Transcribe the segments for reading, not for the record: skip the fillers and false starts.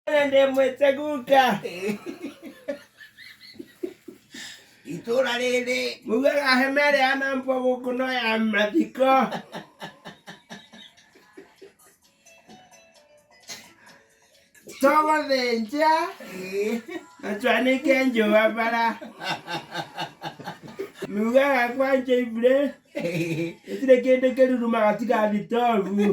Ndĩ mwĩteguka. Itũra rĩrĩ. Mugaga hema ĩrĩa yanambwo gũkũ no ya mathiko. Tũgũthĩnja na twanĩke njũa bara. Mugaga kwa Njaibure gũtirĩ kĩndũ kĩrurumaga tiga thitobu.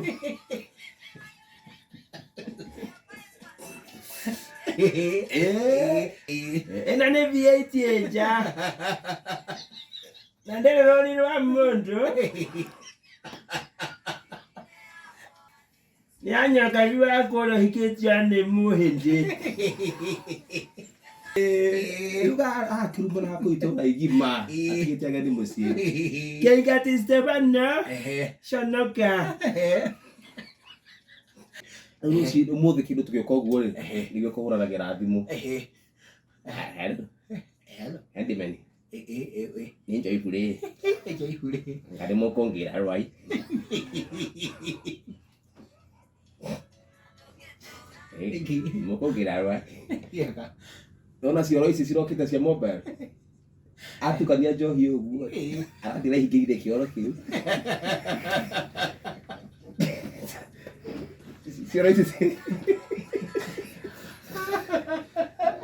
Ĩno nĩ V8 nja na ndĩrĩ rũri rwa mũndũ. Nĩ anyokabi wakwa ũrĩa ũhikĩtio nĩ Mũhĩndĩ. Rĩu akirumana kũu itũra igima atigĩte ageni mũciĩ. Kĩngati Stefano conoka. Rĩu rũciũ ũmũthĩ kĩndũ tũgĩũka ũguo rĩ, nĩguo kũhũranagĩra thimũ. Hello. Hello. Handyman. Ĩ. Nĩ njoibu rĩ. Njoibu rĩ. Ngarĩ mũkũngĩra rwai. Mũkũngĩra rwai. Nona cioro ici cirokĩte cia mobile. Atukania njohi ũguo. Arathiĩ ahingĩire kĩoro kĩu. Cioro ici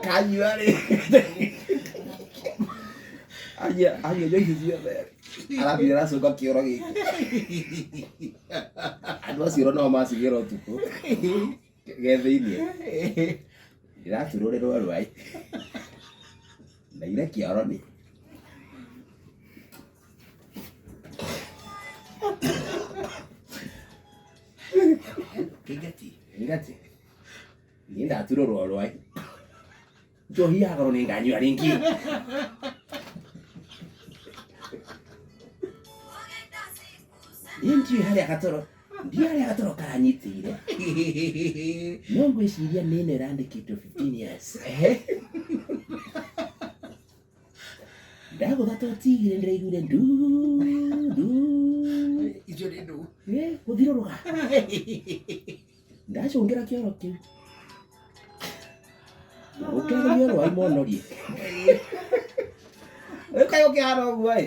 kanyua rĩ. Anyua anyua njohi ciothe. Arathiĩ aracũnga kĩoro gĩkĩ. Andũ a cioro nao macigĩra ũtukũ. Ge thĩiniĩ. Ndĩraturũrĩrwo rwai. Ndaire kĩoro nĩ. Kĩngati. Ngati. Niĩ ndaturũrwo rwai. Njohi ya goro nĩ nganyua rĩngĩ. Niĩ ndiũĩ harĩa gatoro ndiũĩ harĩa gatoro karanyitĩire. No ngwĩciria nĩ ĩno ĩrandĩkĩtwo 15 years. Ndagũtha totigire ndĩraiguire ndu ndu. Icio nĩ ndũ. Gũthirũrũka. Ndacũngĩra kĩoro kĩu. Ũkĩgeria rwai monorie. Rĩu kaĩ ũkĩhana ũguo ĩ.